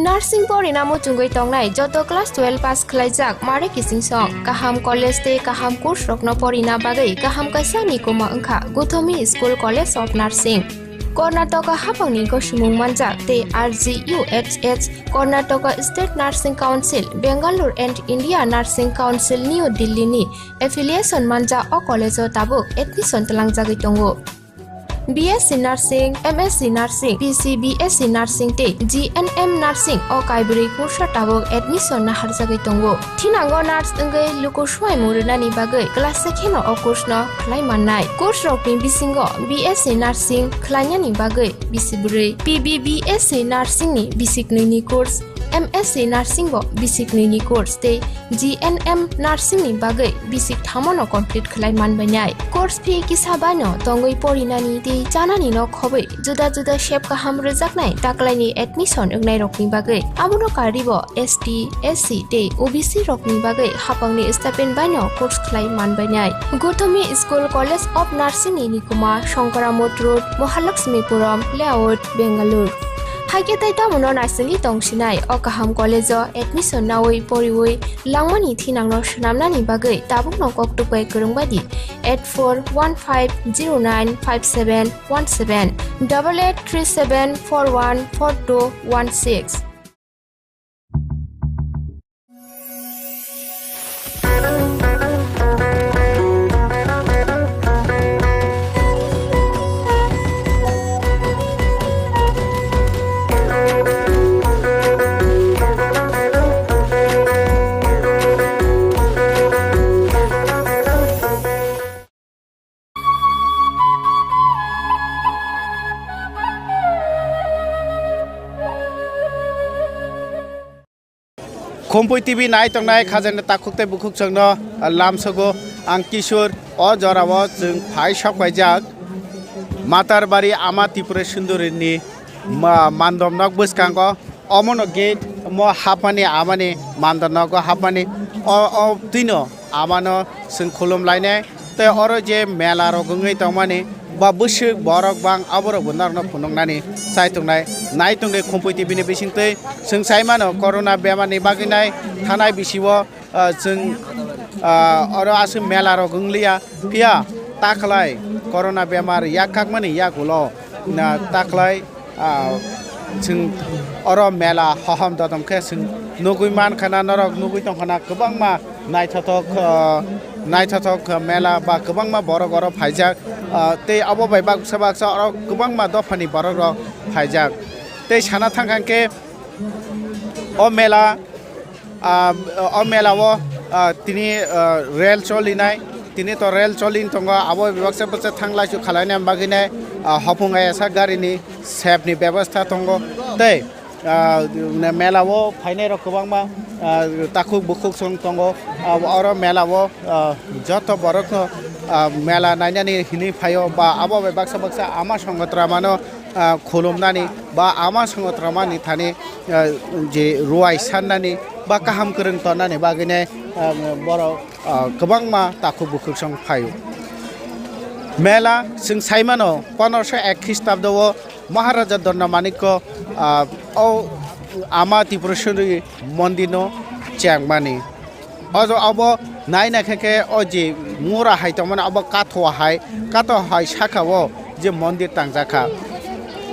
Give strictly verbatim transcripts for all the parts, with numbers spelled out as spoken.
Nursing porina muchungwi tongnai joto class twelve pass khlaijak mare kiching song. Kaham college tei kaham course rokno porina bagwi kaham kaisa ni kuma wngkha Gothomi School College of Nursing. Karnataka haphangni gosimung manjak tei R G U H H, Karnataka State Nursing Council, Bangalore and India Nursing Council, New Delhi ni affiliation manjak o college o tabuk admission twlangjagwi tongo. B S C Nursing, M S C Nursing, P C B S C Nursing tei G N M Nursing o kaibrwi course o tabuk admission naharjagwi tongo. Thinango nurse wngwi luku swmaimung rwnani bagwi class se kheno o course no khlai mannai. Course rokni bisingo B S C Nursing khlainani bagwi bisi bwrwi, P B B S C Nursing ni bisi knwi ni course, M S C Nursing bo bisi knwi ni course tei G N M Nursing ni bagwi bisi kthamo no complete khlai manbainai. Course fee kisa bai no tongwi porinani tei chanani no khobwi juda juda sep kaham rwjaknai taklaini admission wngnai rokni bagwi. Abono karwi bo S T, S C tei O B C rokni bagwi haphangni stipend bai no course khlai manbainai. Gothomi School College of Nursing ni nikuma Shankaramot Road, Mahalakshmipuram Layout, Bangalore. Haikhe tei tamono naisingwi tongsinai o kaham college o admission nawi poriwi langmani thinangno swnamnani bagwi tabukno kok tukbai kwrwng bai di eight four one five zero nine five seven one seven, double eight three seven four one four two one six. Khumpui T V nai tongnai khajani takhuk tei bukhuk chwngno lamsogo ang Kishore. O jorao chwng phai sok paijak Matarbari Ama Tripura Sundori ni ma-, mandom nok bwskango. Omono gate mo hapmani amani mandom nogo hapmani. O, o twino amano chwng khulum lainai. Tei oro je mela rok wngwi tongmani, ba bwswk borok bang aborok bo norokno phunuknani chai tongnai, nai tongdi Khumpui T V ni bisingtwi. Chwng sai mano corona bemar ni bagwi nai thanai bisi o, ah, chwng, ah, oro aswk mela rok wngliya, phiya ta khlai corona bemar yak kakmani yagulo na ta khlai Ah, chwng oro mela hohom dodom khe chwng nugwi mankha na, norok nugwi tongkha na, kwbangma naithothok, ah, naithothok mela ba kwbangma borok oro phaijak. Ah, tei abo bai baksa baksa oro kwbangma dophani borok rok phaijak. Tei sana thangkha khe o mela Ah, o mela o, ah, tini, ah, rel cholinai, tini to rel cholin tongo, abo bebaksa bwsa thanglaisu khalaina bagwinai, ah, hopung ayasa garini sepni bebostha tongo. Tei, ah, mela o phainai rok kwbangma, ah, takhuk bukhuk song tongo. Ah, oro mela o, ah, joto borok no, ah, mela nainani hinwi phaio ba abo bebaksa bwsa ama songotra mano, ah, khulumnani ba ama songotra mani thani, ah, je ruai sannani ba kaham kwrwng tonnani bagwinai, ah, borok, ah, kwbangma takhuk bukhuk song phaio. Mela chwng sai mano, pondroso ek Khristabdo o Maharaja Dondamanikko, ah, o Ama Tripureshwari mondirno chengmani. O jo abo nai naikha khe o je mura hai tongmani abo kathoa hai, kathoa hai saka o je mondir tangjak kha.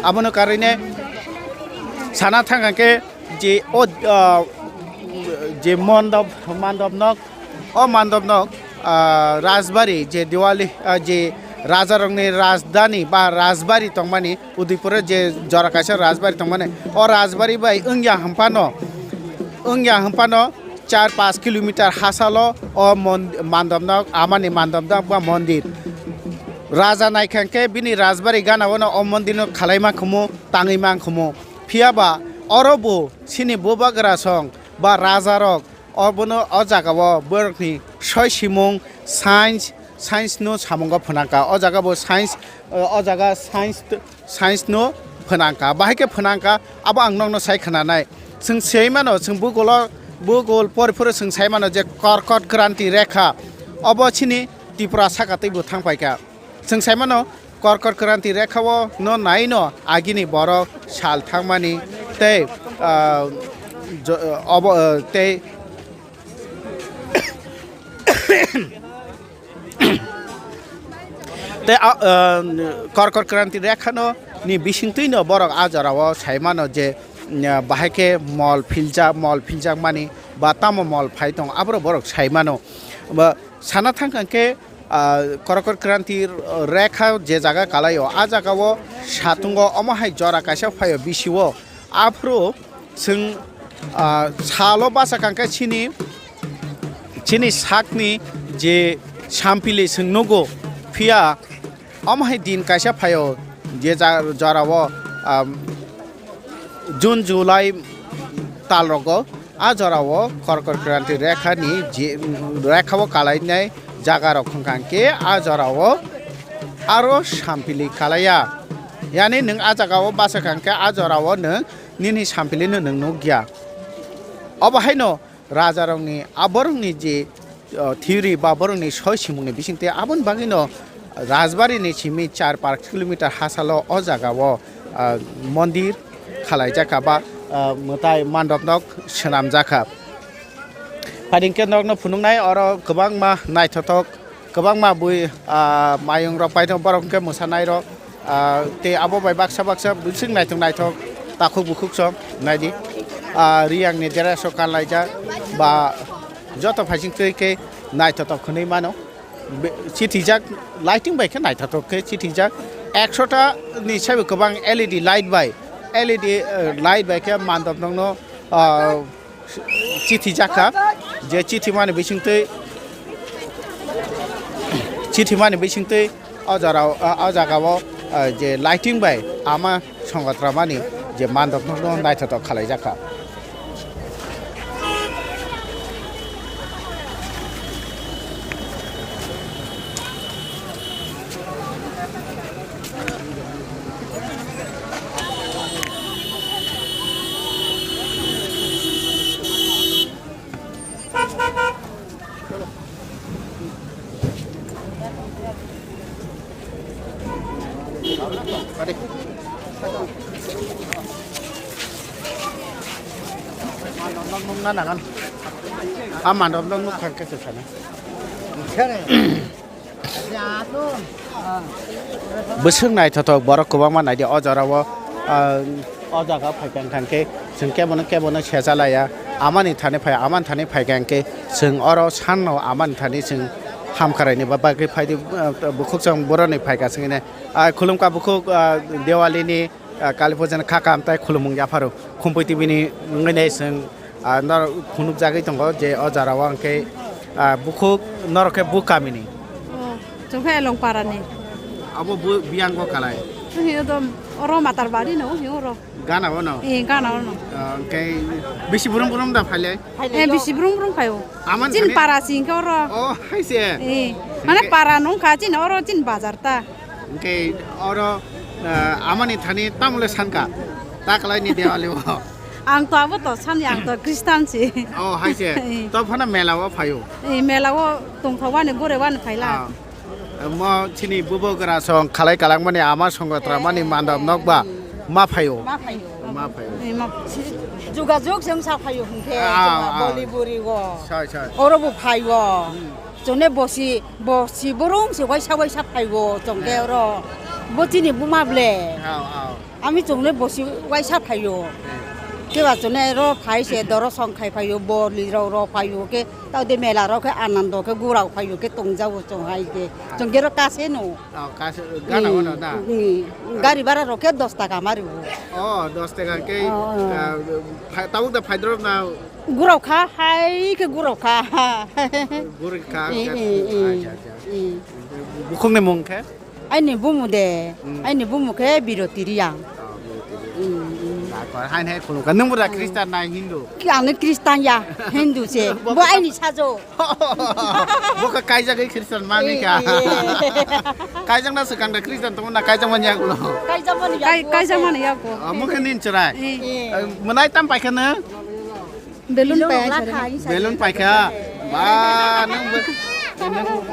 Abono karwi ne sana thang kha khe je o, ah, je mondop, mandop nok, o mandop nok, ah, Rajbari je Diwali, ah, je rajarokni rajdhani ba Rajbari tongmani, Udaipur o je jora kaisa Rajbari tongmani, o Rajbari bai wngya hwnphano, wngya hwnphano char panch kilometer hasalo o mon-, mandopno, amani mandopno ba mondir. Raja naikha khe bini Rajbari gana o no o mondirno khalaima khumu, tangwi man khumu. Phiya ba oro bo chini bubagra song ba rajarok obono o jaga o borokni soi simung science, science no samungo phwnangkha. O jaga bo science, o jaga science, science no phwnangkha. Bahai khe phwnangkha, abo ang nokno sai khwnanai. Chwng sai mano, chwng bukulo, bukul pori phuru chwng sai mano je Korkot Kranti Rekha. Obo chini Tripura saka twi bo thang paikha. Chwng sai mano, Korkot Kranti Rekha o no nai no agini borok sal thangmani tei ah, jo-, obo, ah, tei, tei, ah, ah, Korkor Kranti Rekhano ni bisingtwi no borok a jorao sai mano je, ah, bahai khe mol philjak, mol philjak mani ba tamo mol phai tong, aboro borok sai mano. Ba sana thang khe, ah, Korkor Kranti Rekha je jaga kalai o, a jaga o satung o omo hai jora kaisa phai o bisi o. Aphuru chwng, ah, salo basa kangkhe chini, chini sakni je sampili chwng nugo, phiya omo hai din kaisa phaio je ja-, jorao, ah, June, July tal rogo a jorao Korkor Kranti Rekha ni je, Rekha o kalainai jaga rok hwnkha khe a jorao aro sampili kalaiya. Yani nwng a jaga o basa kangkhe a jorao nwng nini sampili no nwng nukya. Obo haino rajarokni, a borokni je, uh, theory ba borokni soi simungni bisingtwi aboni bagwino Rajbari ni simi char par kilometer hasalo o jagao, uh, mondir khalaijakha ba, uh, mwtai mandop nok swnamjakha. Phaidi hwnkhe nokno phunuknai oro kwbangma naithothok, kwbangma bui, ah, mayung rok paithok, borok hwnkhe mwsanairok, ah, tei abo bai baksa baksa bising naithok naithok takhuk bukhuk song naidi. Ah, riyang ni dress rok kanlaijak ba joto phaising twi khe naithothok hwnwi mano. Be-, chithijak lighting bai khe naithothok khe chithijak. Ekshota ni saibo kwbang L E D light bai, L E D, eh, light bai khe mandop nokno, ah, chithi jakha, je chithi mani bisingtwi, chithi mani bisingtwi o jora, o jagao, ah, je lighting bai ama songotra mani je mandop no naithotok khalai jakha. Ah, mandop no nukha khe se sana. Bwswk naithothok borok kwbangma naidi o jorao, ah, o jaga phaikha hwnkhe chwng kebono kebono secha laiya, amani thani phai, amani thani phaikha hwnkhe chwng oro sanno amani thani chwng hamkharaini ba bagwi phaidi, ah, bukhuk chwng boroni phaikha chwngno, ah, khulumkha bukhuk, ah, Diwali ni, ah, Kali puja ni kha kaham tei khulumung yapharo Khumpui T V ni wngwi nai chwng. Ah, norok phunukjagwi tongo je o jora o hwnkhe, ah, bukhuk norok khe bu kamini? Oh, chwng khe Elongpara ni. Abo bu biyang go kalai? Hino do oro Matarbari no, hino oro. Gana o no? Eh, gana o no. Ah, hwnkhe bisi brum brum da phailai? Eh, bisi brum brum phaio. Aman chini thani? Para sing khe oro. Oh, hai se. Eh, mane hwnkhe para nung kha chini oro chini bazar ta. Hwnkhe oro, ah, amani thani tamole sankha, taklaini Diwali o. Ang to abo to sani, ang to Christian si. Oh, hai se. Eh. To phano mela o phaio? Eh, mela o tongthok wani, gure wani phaila. Ah. Mo chini bubo gra song khalai kalangmani ama songotra mani mandop nokba ma phaio? Ma phaio. Ma phaio. Eh, ma. Jugajug jeng sa phaio hwnkhe, ah, chwng ah. Boli buri o. Sai, sai. Oro bo phaio. Hmm. Chwngno bosi, bosi brum se waisa waisa phaibo chwngkhe oro. Bo chini buma ble. Ao, ao. Ami chwngno bosi waisa phaio. Hmm. Keba chwngno oro phai se doro song khai phaio, boli rok rok phaio khe, tao de mela rok khe anando khe gurao phaio khe tongjago chwng hai khe. Chwngkhe oro kase no. Ao, kase, gana wano na? Hmm, hmm. Gari bara rok khe dos taka mari o. Oh, dos taka khe, oh, oh. Ah, phai-, tabuk da phaidrop na? Gurao kha, hai khe gurao kha. Gurao kha, eh, khe, eh, eh, acha, acha. Eh. Bukhukni mung khe? Aini bumu de, hmm. Aini bumu khe Biroti Riyang. Oh, Biroti Riyang. Hmm, hmm. Dakor, hai, hai, khulumkha. Nwng bwrwi Christian na Hindu? Ki, ang Christian ya, Hindu se. Bo aini sajo. Bo khe kaijagwi Christian mani kha. Eh, eh. Kaijak na swkang da Christian tongma na kaijak mani yagulo? Kaijak mani yagulo. Kai-, kaijak mani yagulo. Ah, mukhe nin chwrai. Eh. Eh, mwnai tam paikha nw? Belun pai ai sare. Belun paikha. Ba, nung be-, nung,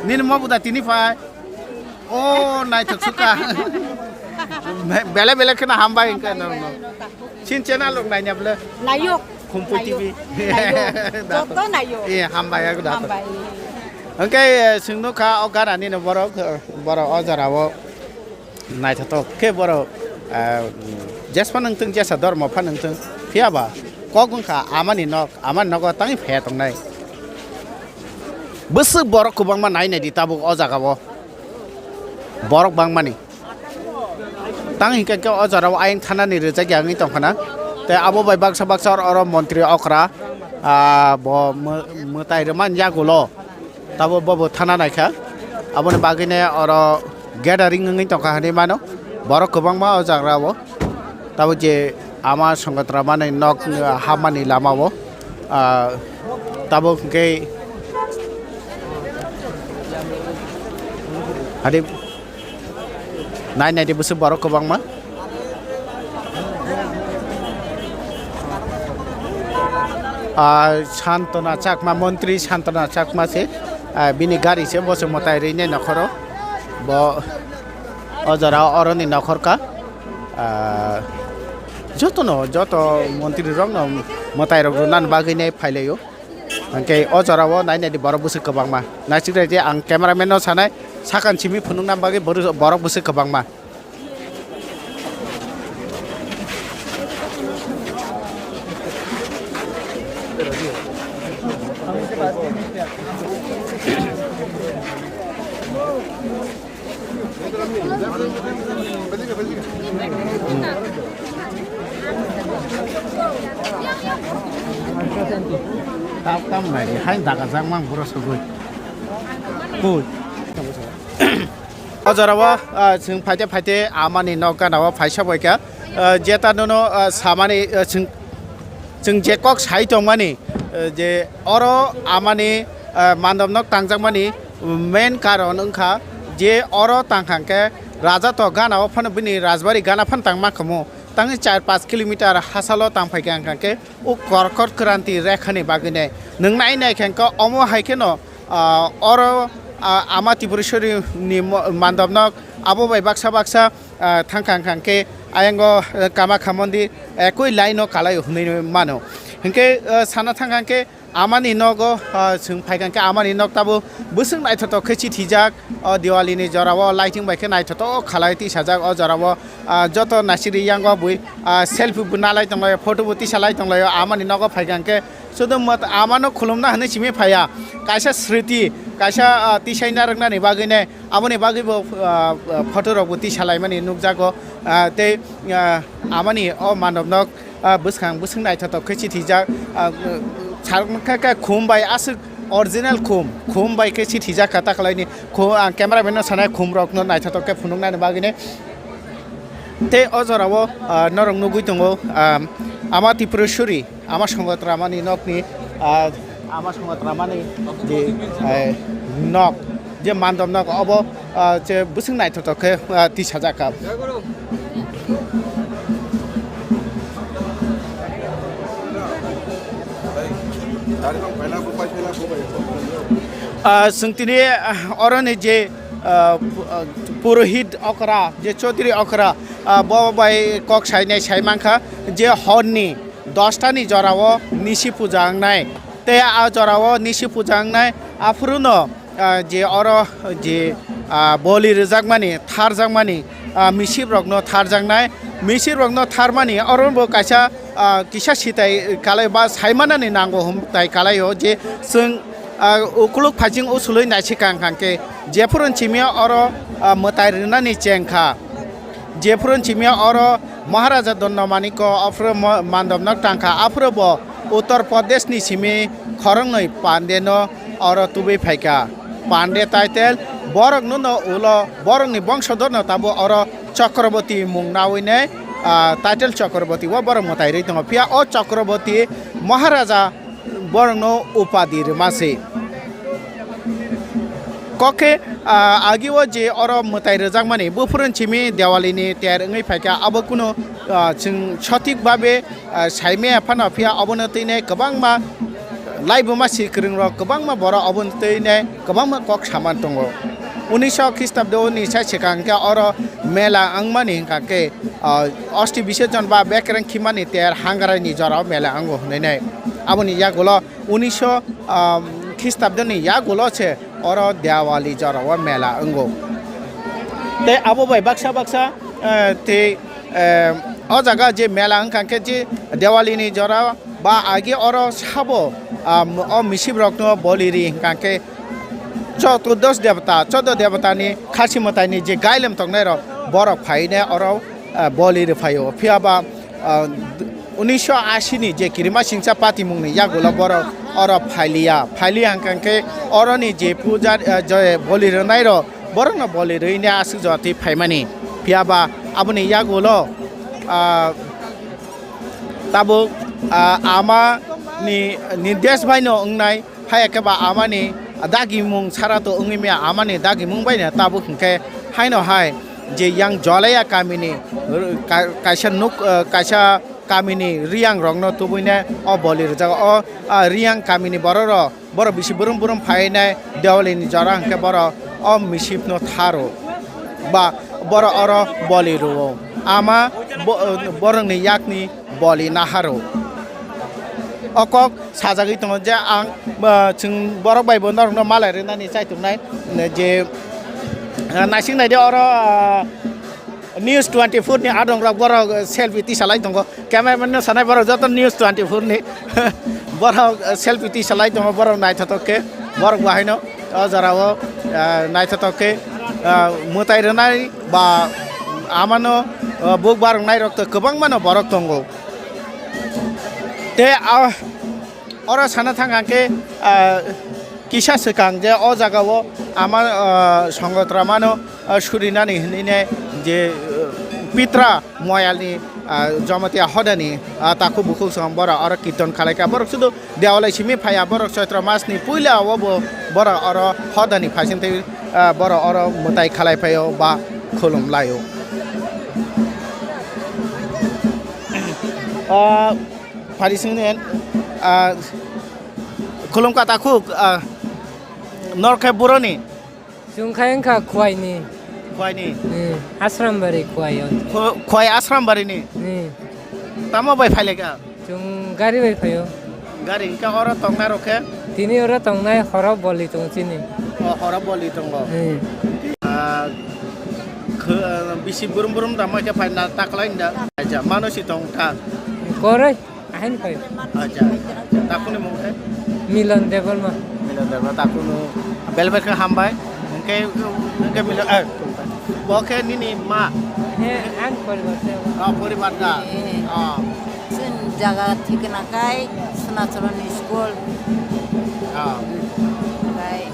nini mo buda tini pai. Oh, naithok suka. Be-, bele bele kheno hambai wngkha norokno. Sin channel rok naina bole? Nayok. Khumpui Nayok. T V. Nayok. Joto nayok. Eh, hambai, ag dato. Hambai. Hwnkhe, eh, chwng nukha o ganani no borok, eh, borok o jora o naithotok khe borok, eh, jespa nangtwng, jesa dormo pha nangtwng, phiya ba kok wngkha amani nok, amani nogo tangwi phaiya tongnai. Bwswk borok kwbangma nai nai di tabuk o jaga o. Borok bangmani. Tang hinkhe khe o jora o ayang thanani rijak ya wngwi tongkha na. Tei abo bai baksa baksa oro, oro montri okra, ah, bo mw-, mwtai rwmani yagulo. Tabo bobo thana naikha. Aboni bagwino oro gathering wngwi tongkha hinwi mano. Borok kwbangma o jaga o. Tabuk je ama Songotra mani nok, ah, hapmani lama o, ah, tabuk hwnkhe hari nai nai di bwswk borok kwbangma. Ah, Santona Chakma, montri Santona Chakma se, ah, bini gari se, bo se mwtai rwinai nokhoro. Bo o jora oroni nokhor ka. Ah, jotono, joto montri rokno mwtai rok rwna bagwi nai phailaio. Hwnkhe o jora o nai nai di borok bwswk kwbangma. Naisik rai di ang cameraman no sanai, sakang simi phunukna bagwi boru-, borok bwswk kwbangma. Tam tam nai, hai daga jak mang boro sogwi. Koi. O jora o, ah, chwng phaite phaite amani nok gana o phaisa bai kha. Ah, jeta nono, ah, samani, ah, chwng Chwng je kok sai tongmani, eh, je oro amani, eh, mandopnok tangjakmani main karon wngkha je oro tangkha hwnkhe raja to gana o phano bini rajbari gana phano tangma khamu. Tangwi char panch kilometer hachalo tangphaikha hwnkha khe o korkot kranti rekhani bagwinai. Nwng nai nai khe hwnkhe omo hai kheno, ah, oro, ah, ama Tripureshwari ni mo-, mandopnok abo bai baksa baksa, ah, thangkha hwnkha khe ayang o, eh, Kamakha mondir ekoi line o kalai o hwnwi mano. Hinkhe, eh, sana thangkha khe amani nogo, ah, chwng phaikha khe amani nok tabuk bwswk naithotok khe chithijak. O Diwali ni jora o lighting bai khe naithotok khalai tisajak o jora o, ah, joto naisiri yang o bui, ah, selfie bo nalai tonglaio, photo bo tisalai tonglaio, amani nogo phaikha khe Sudu mat-, amano khulumna hwnwi simi phaiya. Kaisa sriti, kaisa, ah, tisai narwknani bagwino, aboni bagwibo, ah, ah, photo rokbo tisalaimani nukjago. Ah, tei, ah, amani o mandopnok, ah, bwskang bwswk naithotok khe chithijak. Ah, sarkha khe khum bai aswk original khum, khum bai khe chithijak kha takalaini. Khu-, ah, cameraman no sanai khum rokno naithotok khe phunuknani bagwino. Tei o jorao, ah, norok nugwi tongo, ah, ama Tripureshwari. Ama Songotra mani nokni, ah, ama Songotra mani je, eh, nok, je mandop nok, obo, ah, je bwswk naithotok khe, ah, tisajak kha. Ah, chwng tini, ah, oroni je, ah, pu-, ah, purohit okra, je Chaudhary okra, ah, bo bai kok sainai sai mankha je horni dosta ni jora o nisi puja wngnai. Tei a jora o nisi puja wngnai, aphuru no, ah, je oro je, ah, boli rwjakmani, tharjakmani, ah, misip rokno tharjaknai. Misip rokno tharmani oro bo kaisa, ah, kisa sitai kalai ba saimanani nango hum tai kalai o je chwng, ah, ukuluk phaiching usului naisi kang kang khe jephuru chimia oro, ah, mwtai rwnani cheng kha. Jephuru chimia oro Maharaja Dondamanikko aphuru mo-, mandopno tangkha, aphuru bo Uttar Pradesh ni simi khoroknwi Pande no oro tubui phaikha. Pande title borok no no ulo, borok ni bongsodor no tabuk oro Chakraborty mung nawi ne, ah, title Chakraborty o borok mwtai rwi tongo. Phiya o Chakraborty Maharaja borokno upadi rwma se. Kok khe, ah, agi o je oro mwtai rwjakmani, buphuru chimi Diwali ni ter wngwi phaikha, abo kunu, ah, chwng sothik babe, ah, saimaya phano, phiya obono twi ne kwbangma laibuma si kwrwng rok, kwbangma borok obono twi ne kwbangma kok saman tongo. Unisho Khistabdo ni sai swkang khe oro mela wngmani hwnkha khe, ah, osti bisorjon ba bekereng khimani ter hangarai ni jora o mela wngo hwnwi nai. Aboni yagulo unisho, ah, Khistabdo ni yagulo se oro Diwali jora o mela wngo. Tei abo bai baksa baksa, eh, tei, eh, o jaga je mela wngkha khe je Diwali ni jora ba agi oro sabo, ah, o misip rokno boli ri hwnkha khe Chotudos Debata, Chodo Debata ni khasi mwtai ni je gailem tongnai rok borok phaine oro, ah, boli ri phaio. Phiya ba, ah, unisho ashi ni je kirima singcha patimung ni yagulo borok oro phailiya. Phailiya hwnkha khe oro ni je puja, ah, je boli rwnai rok borok no boli rwine aswk jora twi phaimani. Phiya ba aboni yagulo, ah, tabuk, ah, ama ni nirdesh bai no wngnai, hai khe ba ama ni dagimung sara to wngwi maya, ama ni dagimung bai no tabuk hwnkhe haino hai je yang Jolaya kami ni, ka-, kaisa nuk, ah, kaisa kami ni riyang rok no tubui ne o boli rwjago. O, ah, riyang kami ni borok rok Borok bisi brum brum phainai Diwali ni jora hwnkhe borok o misip no tharo ba borok oro boli rwo. Ama bo-, borok ni yak ni boli naharo. O kok sajagwi tongo je ang, ah, chwng borok bai bo norok no malai rwnani chaitok nai je, ah, naising nai de oro, ah, News twenty-four ni adong rok borok selfie tisalai tongo. Cameraman no sanai borok joto News twenty-four ni. Borok selfie tisalai tongo, borok naithotok khe. Borok bo haino o jora o, ah, naithotok khe, ah, mwtai rwnai ba amano, ah, buk baroknai rok to kwbangma no borok tongo. Tei, ah, Oro sana thang hwnkhe, ah, kisa swkang je o jaga o ama, ah, Songotra mano, ah, surinani hinwi ne je, ah, Pitra moyalni, ah, Jamatia hodani, ah, takhuk bukhuk song borok oro kirtan khalaikha. Borok sudu Dewalai simi phaiya, borok Choitra masni puila o bo borok oro hodani phaising twi, ah, borok oro mwtai khalai phaio ba khulum laio. Ah, Pharisingni, ah, khulumkha takhuk, ah, norok khe buroni? Chwng khe wngkha Khwaini. Khwaini? Hmm, Asrambari Khwai o. Khw-, Khwai Asrambarini? Hmm. Tamo bai phailaikha? Chwng gari bai phaio. Gari hwnkhe oro tongnai rok khe? Tini oro tongnai horo boli tongo chini. O, horo boli tongo. Hmm. Ah, khw-, bisi brum brum da mai khe phaina taklai da. Acha, mano si tong kha. Koroi. Ahaini phai. Acha. Takuni mung khe? Milon Debbarma. Milon Debbarma, takunu belbel khe hambai. Hwnkhe, hwnkhe Milon, eh, bo khe nini ma? He, ang poribar se. Oh, poribar da. Eh. Oh. Chwng jaga thikna kai Sonachorani school. Oh. Kai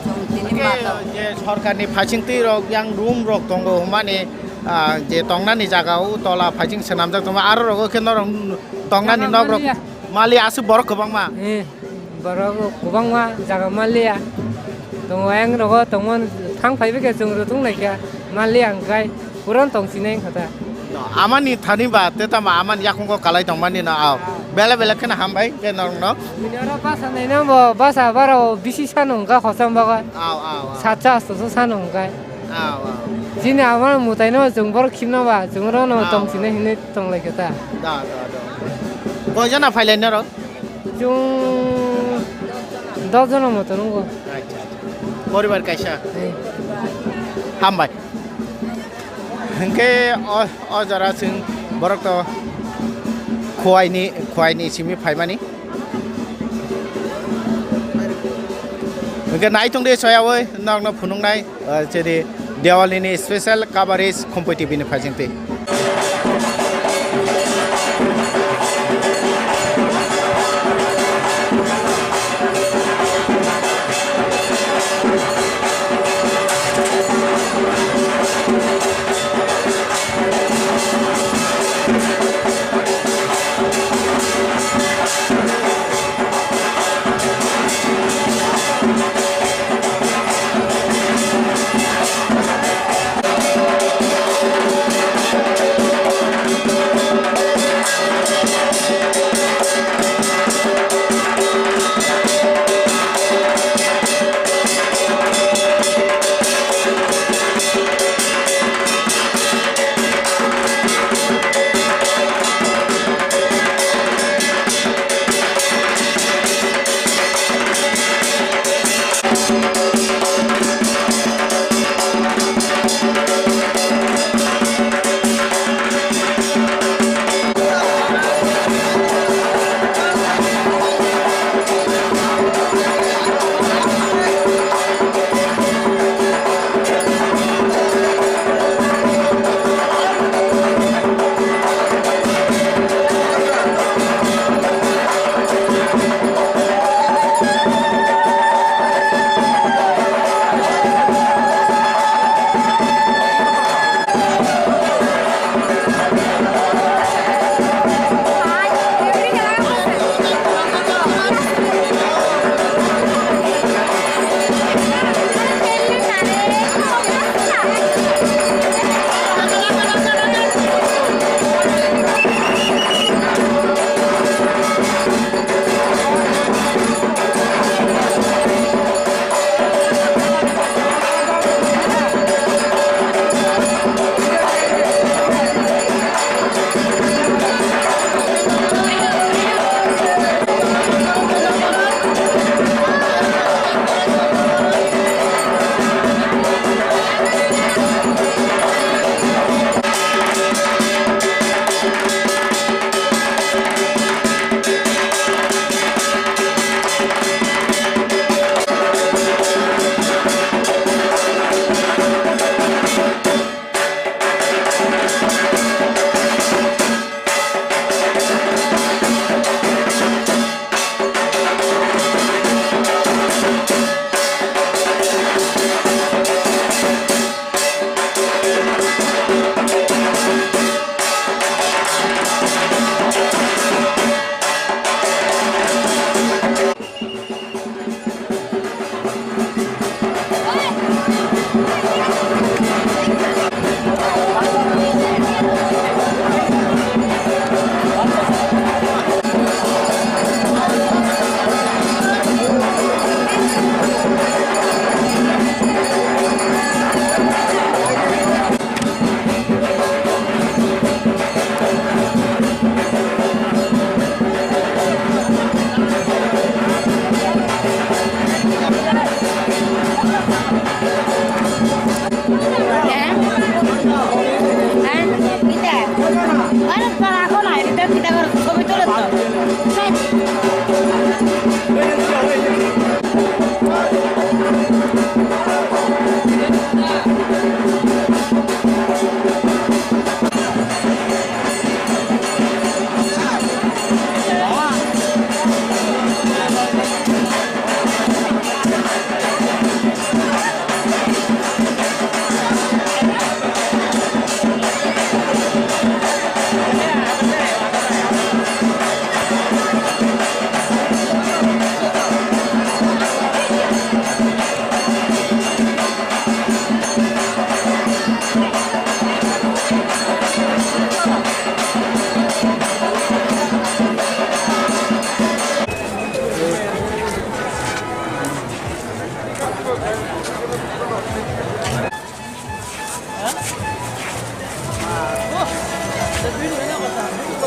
chwng tini hwnkhe mata. Je sorkarni phaisingtwi rok yang room rok tongo hwnmani, ah, je tongnani jaga o tola phaising swnamjak tongo, aro rogo khe norok tongnani nok rok mali aswk borok kwbangma. Eh, borok kwbangma jaga maliya. Tongo ayang rogo tongmani thang phaibai khe chwng rwthwng lai kha maliya hwnkhe puron tong sinai wngkha ta. No, amani thani ba te tamo amani yakungo kalai tongmani no, aw. Bele bele kheno hambai khe norok no. Bini oro basa naina bo basa baro bisi sano wngkha khosam baga. Aw, aw, aw. Satsa asto so sano wngkha. Aw, aw. Chini ama mwtai no chwng borok khimna ba chwng oro no tong sinai hinwi tong lai kha ta. Da, da, da. Koi jona phailai norok? Chwng dos jona moto nungo. Acha, acha. Poribar kaisa? Eh. Hambai. Hwnkhe o, o jora chwng borok to Khwaini, Khwaini simi phaimani. Hwnkhe naitung de soyawi nokno phunuknai. Ah, chini Diwali ni special coverage Khumpui T V ni phaisingtwi.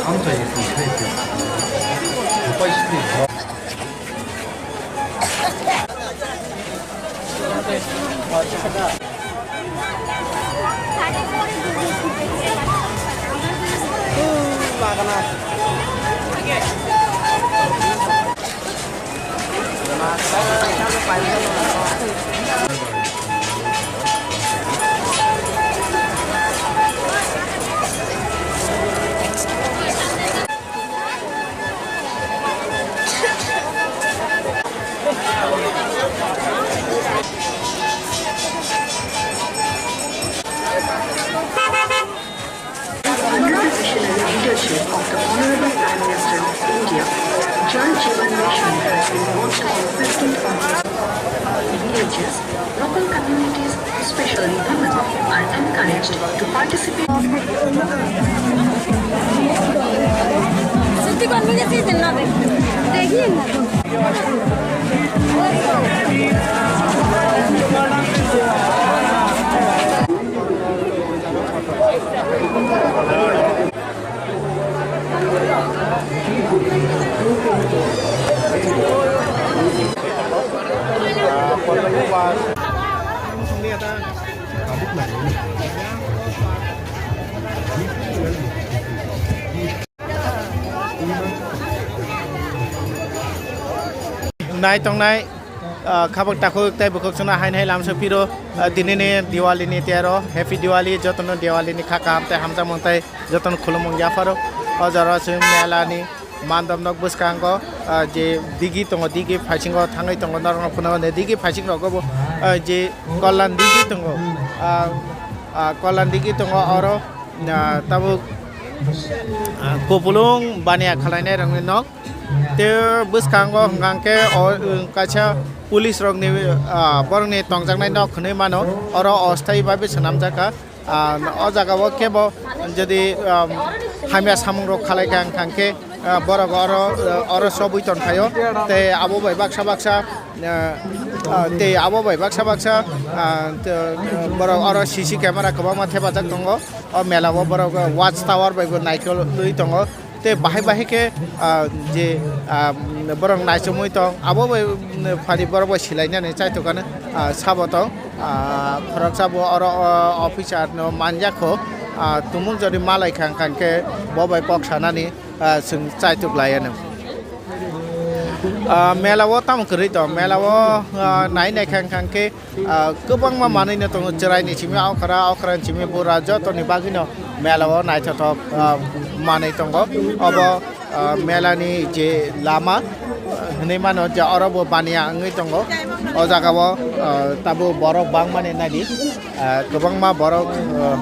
Under the visionary leadership of the Honorable Prime Minister of India, Jal Jeevan Mission has been launched on fifteenth August. Villages, local communities, especially women, are encouraged to participate. Nai tongnai, ah, khabak takhuk tei bukhuk chwngno haino hai lamsa phiro, ah, tinini Diwali ni tiyaro, Happy Diwali, jotono Diwali ni kha kaham tei hamjakmung tei jotono khulumung yapharo. O jora chwng mela ni mandop nok bwskango, ah, je digi tongo, digi phaisingo thangwi tongo, norokno phunukgo de digi phaising rogo bo, ah, je kollan digi tongo, ah, ah, kollan digi tongo oro, ah, tabuk, ah, kupulung baniya khwlainai rokni nok. Tei bwskango hwnkha khe o, um, kaisa police rokni, ah, borokni tongjaknai nok hwnwi mano, oro osthayi babe swnamjakha. Ah, o jaga o kebo jodi, um, hamya samung rok khalai kha hwnkha khe, ah, borok oro, oro chobwi tong phaio. Tei abo bai baksa baksa, ah, ah, tei abo bai baksa baksa, ah, borok oro C C camera kwbangma thepajak tongo. O mela o borok watch tower bai bo naikolwi tongo. Tei bahai bahai khe, ah, je, ah, borok naichomwi tong, abo bai, mm, phari borok bai silainani chaithokani, ah, sabo tong, ah, khoroksa bo oro, o, officer no manjakho, ah, tumung jodi malai kha hwnkha khe bo bai kok sanani, ah, chwng chaithok laianw. Ah, mela o tamo kwrwi tong, mela o, ah, nai nai kha hwnkha khe, ah, kwbangma manwi no tongo, chwraini simi okra, okrani simi bura, jotoni bagwi no mela o naithothok, ah, manwi tongo. Obo, ah, mela ni je lama, ah, hinwi mano je oro bo baniya wngwi tongo. O jaga o, ah, tabuk borok bangmani nadi, ah, kwbangma borok, ah,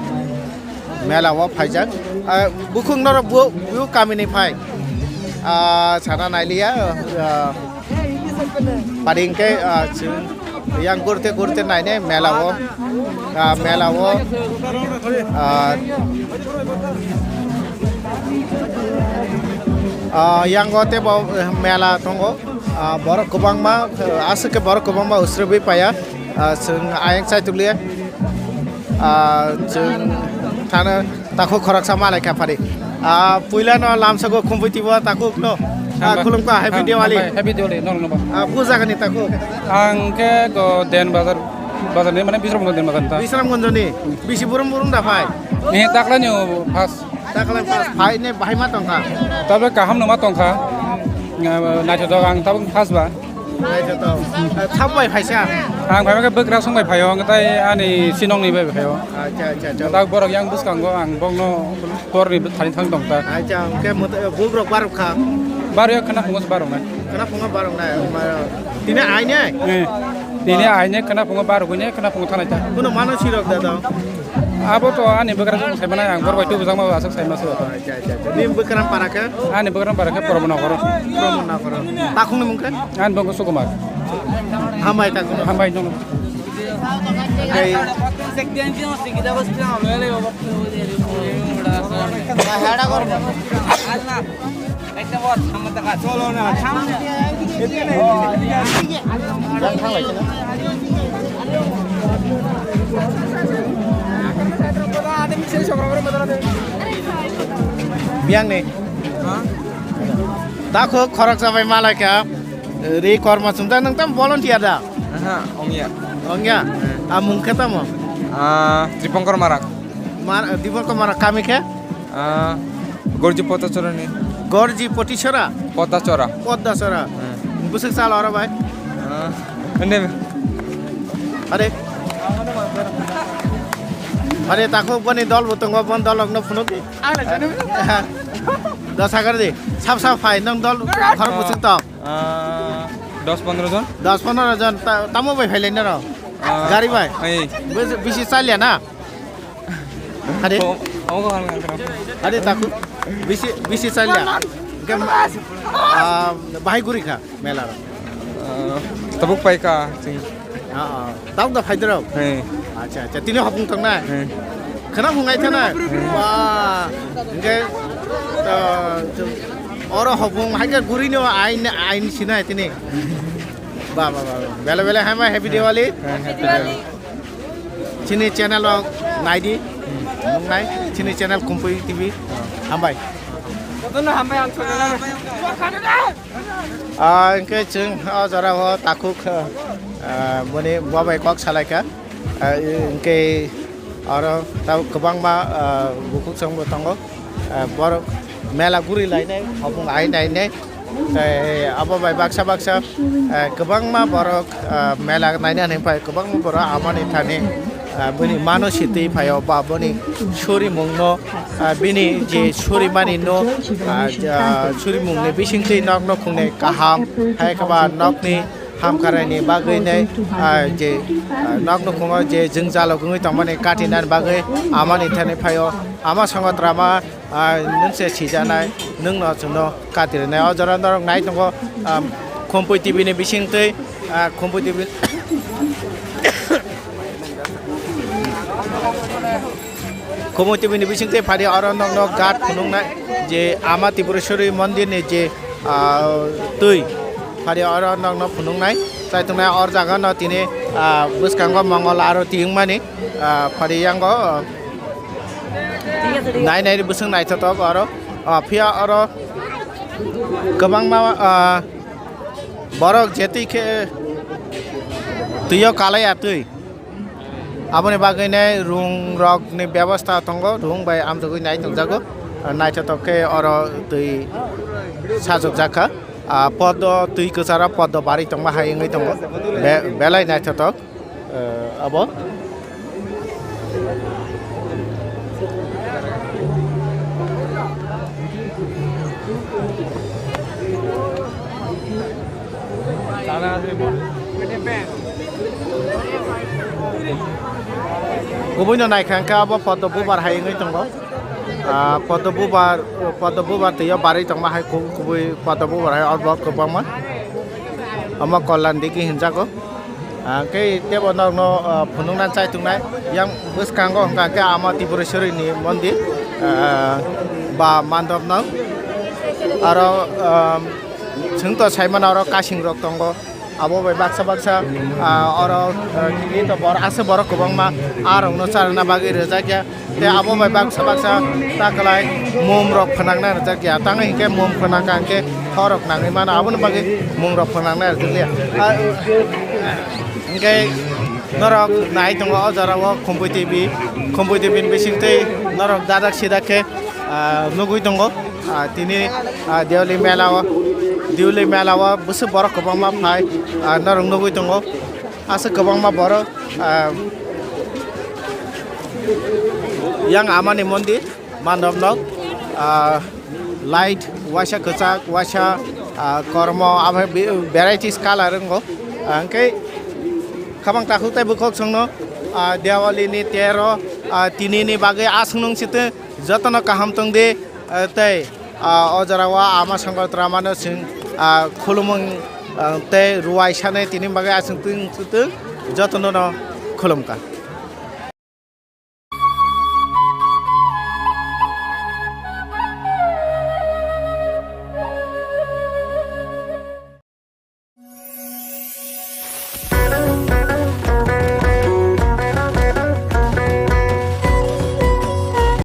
mela o phaijak. Ah, bukhuk norok bu, bu kamini phai, ah, sana nailiya, ah, Pari hwnkhe, ah, chwng yang gurte gurte nainai mela o, ah, mela o, ah, ah, yang o teibo mela tongo, ah, borok kwbangma, ah, aswk khe borok kwbangma usrubwi paiya, ah, chwng ayang chaitukliya, ah, chwng thana. Takhuk khoroksa malai kha phari. Ah, puila no lamsago khumpui tibo takhuk no. Ah, hambai. Khulumkha, Happy Ham-, Diwali. Hambai, Happy Diwali, norok no bo. Ah, bu jaga ni takhuk? Ang khe go Den Bazar, bazar ni mane Bisramganj Den Bazar ni ta. Bisramganj ni. Bisi burum burum da phai? Ni takla ni o first. Takla first. Phai ni bahai ma tongkha? Tabuk kaham no ma tongkha. Nga, naithotok ang tabuk first ba. Naithotok. Sabo bai phaisa? Ang phaiba khe bwkrasong bai phaio, hwnkhe tai ani sinong ni bai phaio. Acha, acha, acha. Tak borok yang bwskango ang bokno hor ni thani thang tong ta. Acha, hwnkhe mut-, bukrok barok kha? Barok ya khwna phungo se barok nai. Khwna phungo barok nai. Tini aine? Eh. Tini aine khwna phungo barok ne khwna phungo thanai ta. Kuno mano sirok da dong? Abo to ani bwkrasong sai mano ang bor bai tu bujang ma aswk sai ma se. Acha, acha, acha. Ni bwkram para khe? Ani bwkram para khe Promo Nokoro. Promo Nokoro. Takhuk ni mung khe? Ani bwkha Sukumar. Hambai takhuk. Hambai nung. Tei Biyang ni. Takhuk khoroksa bai malaikha, ri kormo chumjak, nwng tamo volunteer da? Aha, ongya. Ongya? Hmm. A mung khe tamo? Ah, Tripongkor Marak. Mar-, Dipongkor Marak kami khe? Ah, Gorji Potasora ni. Gorji Potisora? Potasora. Potasora. Hmm. Bwswk sal oro bai? Ah, ene. Are. Are takhuk boni dol bo tongo, bon dol rokno phunuk di. Dos hagar di. Sab sab phai, nang dol khorok bwswk tong? Ah, dos pondro jon. Dos pondro jon, ta-, tamo bai phailai naro? Ah, gari bai? Ei. Bisi, bisi chalia na? Hade? Oh, oh, kan, kan, kan. Hade takhuk. Bisi, bisi chalia. Hingke, ah, bahai guri kha mela ro. Ah, tabuk pai kha, sing. Ah, ah. Tabuk da phai doro? He. Acha, acha. Tini hopung tong na? He. Khana hungai thana? He. Wah. Hingke, ah, oro hopung hai khe guri no ain, ain sinai tini. Ba, ba, ba, ba. Bele, bele, hai ma, happy Diwali. He, happy Diwali. Chini channel o naidi, nungnai, chini channel Kumpui T V, hambai. Jotono hambai ang channel. Ah, hingke chwng o jora o takhuk, ah, boni bobai kok salaikha. Ah, hingke oro tabo kwbangma, ah, bukhuk chwngbo tongo. Ah, borok mela guri lainai, hopung ai nainai. Tei abo bai baksa baksa, eh, kwbangma borok, eh, mela naina hinwi phai, kwbangma borok amani thani, eh, bini mano sitwi phaio ba boni surimungno, eh, bini je surimani no, eh, ja-, surimungni bisingtwi nok nukhungni kaham, hai khe ba nokni hamkaraini bagwi nai, eh, je, eh, nok nukhungo je jwngjal wngwi tongmani katinani bagwi amani thani phaio, ama songotrama, ah, nwng se sijanai, nwng no chwngno kati rwnai. O jora norok nai tongo, ah, Khumpui T V ni bisingtwi, ah, Khumpui T V, Khumpui T V ni bisingtwi phari oro nokno gat phunuknai je Ama Tripureshwari mondir ni je, ah, twi phari oro nokno phunuknai. Chaitongnai or jaga no tini, ah, bwskango Mongol aro tiyungmani, ah, phari yango, ah, Nai nai bwswk naithotok oro. Ah, phiya oro kwbangma, ah, borok je twi khe twi o kalai ya twi. Aboni bagwi nai rung rok ni bebostha tongo, rung bai amjogwi nai tongjago. Ah, naithotok khe oro twi sajokjak kha. Ah, podo twi kwcharo podo barwi tongma hai wngwi tongo. Be-, belai naithotok. Eh, abo. Kubui no naikha hwnkhe abo podo bubar hai wngwi tongo. Ah, podo bubar, podo bubar twi o barwi tongma hai ku-, kubui podo bubar hai abo kwbangma. Omo Kollan digi hinjago. Ah, hwnkhe tebo norokno, ah, phunukna chai tongnai. Yang bwskango hwnkha khe Ama Tripureshwari ni mondir, ah, ba mandop no. Aro, ah, chwng to saimano oro kasing rok tongo. Abo bai baksa baksa, ah, oro, ah, tini to bor-, aswk borok kwbangma ah rokno charwna bagwi rwjakya. Tei abo bai baksa baksa ta kwlai mum rok phwnangna rwjakya. Tamo hinkhe mum phwnangkha hinkhe thorok nangwi mano, aboni bagwi mum rok phwnangna rwjakya. Ah, hinkhe norok nai tongo o jora o Khumpui T V, Khumpui T V ni bisingtwi norok dadak sidak khe, ah, nugwi tongo. Ah, tini, ah, Deoli mela o, Deoli mela o bwswk borok kwbangma phai, ah, norok nugwi tongo. Aswk kwbangma borok, ah, yang Amani mondir, mandop nok, ah, light, waisa kwchak, waisa, ah, kormo, abo bi-, varieties color wngo. Ah, hwnkhe khabang takhuk tei bwkhok songno, ah, Diwali ni tero, ah, tini ni bagwi aswk nung sitwng jotono kaham tong di, ah, tei Ah, o jora o Ama Songkotramano chwng, ah, khulumung, ah, tei ruwai sanai tini bagwi aswk twi jotono no khulumkha.